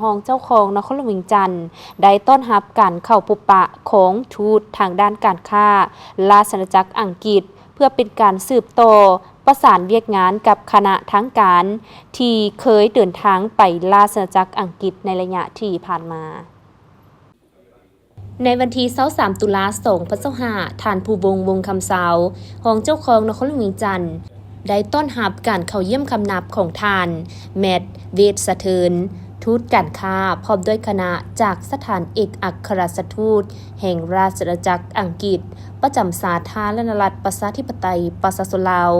ຮອງເຈົ້າຄອງນະຄອນຫຼວງວຽງຈັນ ໄດ້ຕ້ອນຮັບການເຂົ້າພົບປະຂອງທູດທາງດ້ານການຄ້າລາຊະອານາຈັກອັງກິດ ເພື່ອເປັນການສືບຕໍ່ປະສານວຽກງານກັບຄະນະທາງການທີ່ເຄີຍເດີນທາງໄປລາຊະອານາຈັກອັງກິດໃນໄລຍະທີ່ຜ່ານມາ. ໃນວັນທີຊາວສາມ ຕຸລາ ສອງພັນຊາວຫ້າ, ທ່ານ ພູວົງ ວົງຄຳຊາວ ຮອງເຈົ້າຄອງນະຄອນຫຼວງວຽງຈັນ ໄດ້ຕ້ອນຮັບການເຂົ້າຢ້ຽມຄຳນັບຂອງທ່ານ ແມັດ ເວດສະເທີນ ທູດການຄ້າ ພ້ອມດ້ວຍຄະນະ ຈາກສະຖານເອກອັກຄະລັດຖະທູດແຫ່ງລາຊະອານາຈັກອັງກິດ ປະຈຳສາທາລະນະລັດ ປະຊາທິປະໄຕ ປະຊາຊົນລາວ.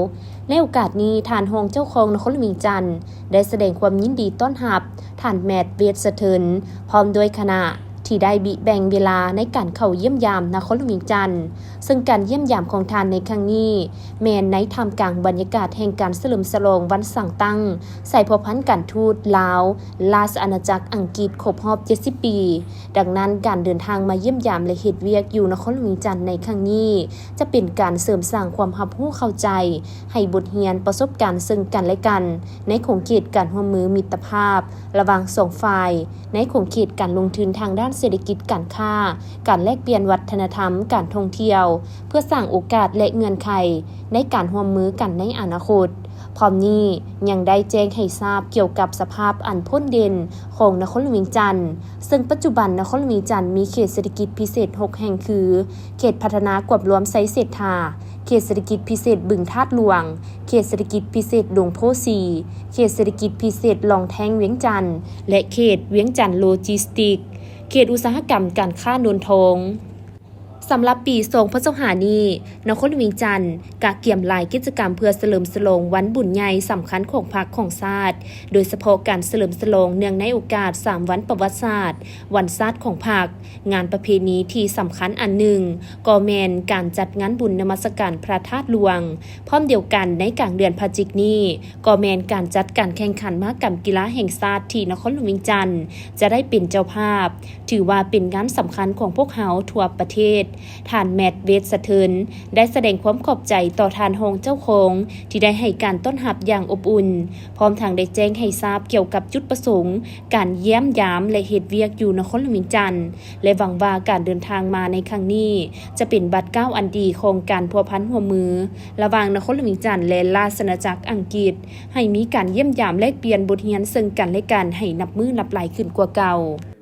ໃນໂອກາດນີ້, ທ່ານຮອງເຈົ້າຄອງນະຄອນຫຼວງວຽງຈັນ ໄດ້ສະແດງຄວາມຍິນດີຕ້ອນຮັບ ທ່ານ ແມັດ ເວດສະເທີນ ພ້ອມດ້ວຍຄະນະ ທີ່ໄດ້ບິແບ່ງເວລາໃນການເຂົ້າຢ້ຽມຢາມນະຄອນຫຼວງວຽງຈັນ, ເຊິ່ງການຢ້ຽມຢາມຂອງທ່ານໃນຄັ້ງນີ້ ແມ່ນໃນທ່າມກາງບັນຍາກາດແຫ່ງການສະເຫຼີມສະຫຼອງວັນສ້າງຕັ້ງສາຍພົວພັນການທູດລາວ ລາຊະອານາຈັກອັງກິດ ຄົບຮອບເຈັດສິບປີ. ດັ່ງນັ້ນ, ການເດີນທາງມາຢ້ຽມຢາມ ແລະ ເຮັດວຽກຢູ່ນະຄອນຫຼວງວຽງຈັນໃນຄັ້ງນີ້ ຈະເປັນການເສີມສ້າງຄວາມຮັບຮູ້ເຂົ້າໃຈ ໃຫ້ບົດຮຽນປະສົບການເຊິ່ງກັນ ແລະ ກັນ ໃນຂົງເຂດການຮ່ວມມືມິດຕະພາບລະຫວ່າງສອງຝ່າຍ, ໃນຂົງເຂດການລົງທຶນທາງດ້ານເສດຖະກິດການຄ້າ, ການແລກປ່ຽນວັດທະນະທຳ, ການທ່ອງທ່ຽວ, ເພື່ອສ້າງໂອກາດ ແລະ ເງື່ອນໄຂໃນການຮ່ວມມືກັນໃນອະນາຄົດ. ພ້ອມນີ້ຍັງໄດ້ແຈ້ງໃຫ້ຊາບກ່ຽວກັບສະພາບອັນພົ້ນເດັ່ນຂອງນະຄອນຫຼວງວຽງຈັນ, ເຊິ່ງປັດຈຸບັນນະຄອນຫຼວງວຽງຈັນມີເຂດເສດຖະກິດພິເສດຫົກແຫ່ງ ຄື ເຂດພັດທະນາກວມລວມໄຊເສດຖາ, ເຂດເສດຖະກິດພິເສດບຶງທາດຫຼວງ, ເຂດເສດຖະກິດພິເສດດົງໂພສີ, ເຂດເສດຖະກິດພິເສດລ່ອງແທງວຽງຈັນ ແລະ ເຂດວຽງຈັນໂລຈິສຕິກ, ເຂດອຸດສາຫະກຳການຄ້າໂນນທອງ. ສຳລັບປີສອງພັນຊາວຫ້ານີ້, ນະຄອນຫຼວງວຽງຈັນກະກຽມຫຼາຍກິດຈະກຳເພື່ອສະເຫຼີມສະຫຼອງວັນບຸນໃຫຍ່ສຳຄັນຂອງພັກຂອງຊາດ, ໂດຍສະເພາະການສະເຫຼີມສະຫຼອງເນື່ອງໃນໂອກາດສາມວັນປະຫວັດສາດ, ວັນຊາດຂອງພັກ. ງານປະເພນີທີ່ສຳຄັນອັນໜຶ່ງກໍແມ່ນການຈັດງານບຸນນະມັດສະການພະທາດຫຼວງ. ພ້ອມດຽວກັນ, ໃນກາງເດືອນພະຈິກນີ້ ກໍແມ່ນການຈັດການແຂ່ງຂັນມະຫະກຳກິລາແຫ່ງຊາດທີ່ນະຄອນຫຼວງວຽງຈັນຈະໄດ້ເປັນເຈົ້າພາບ, ຖືວ່າເປັນງານສຳຄັນຂອງພວກເຮົາທົ່ວປະເທດ. ທ່ານ ແມັດ ເວດສະເທີນ ໄດ້ສະແດງຄວາມຂອບໃຈຕໍ່ທ່ານຮອງເຈົ້າຄອງທີ່ໄດ້ໃຫ້ການຕ້ອນຮັບຢ່າງອົບອຸ່ນ, ພ້ອມທັງໄດ້ແຈ້ງໃຫ້ຊາບກ່ຽວກັບຈຸດປະສົງການຢ້ຽມຢາມ ແລະ ເຮັດວຽກຢູ່ນະຄອນຫຼວງວຽງຈັນ ແລະ ຫວັງວ່າການເດີນທາງມາໃນຄັ້ງນີ້ຈະເປັນບາດກ້າວອັນດີຂອງການພົວພັນຮ່ວມມືລະຫວ່າງນະຄອນຫຼວງວຽງຈັນ ແລະ ລາຊະອານາຈັກອັງກິດ, ໃຫ້ມີການຢ້ຽມຢາມແລກປ່ຽນບົດຮຽນເຊິ່ງກັນ ແລະ ກັນໃຫ້ນັບມື້ນັບຫຼາຍຂຶ້ນກວ່າເກົ່າ.